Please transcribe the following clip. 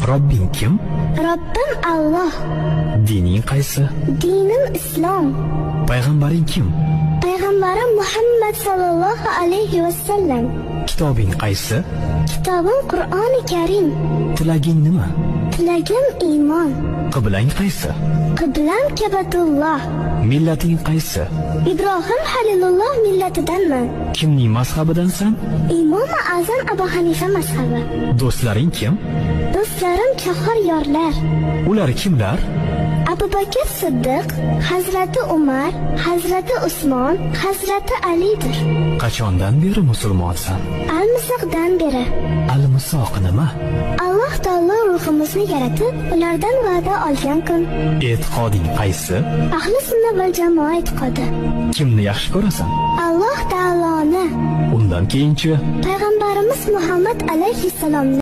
Robbing kim? Robbim Alloh. Dining qaysi? Dinim Islom. Payg'ambaring kim? Payg'ambarim Muhammad sallallohu alayhi va sallam. Kitobing qaysi? Kitobim Qur'oni Karim. Tilaging nima? Tilagim iymon. Qiblang qaysi? Qiblam Kabatulloh. Millating qaysi? Ibrohim Halilulloh millatidanman. Kimning mazhabidansan? Imom Azam Abu Hanifa mazhabi. Do'stlaring kim? Do'stlarim chahar yorlar. Ular kimlar? Abu Bakr Siddiq, Hazrati Umar, Hazrati Usmon, Hazrati Alidir. Qachondan beri musulmonsan? Almisoqdan beri. Almisoq nima? Alloh taolo ruhimizni yaratib, ulardan va'da olgan kun. E'tiqoding qaysi? Ahli sunna val jamoa e'tiqodi. Kimni yaxshi ko'rasan? Alloh taoloni. Undan keyinchi? Payg'ambarimiz Muhammad alayhissalomni.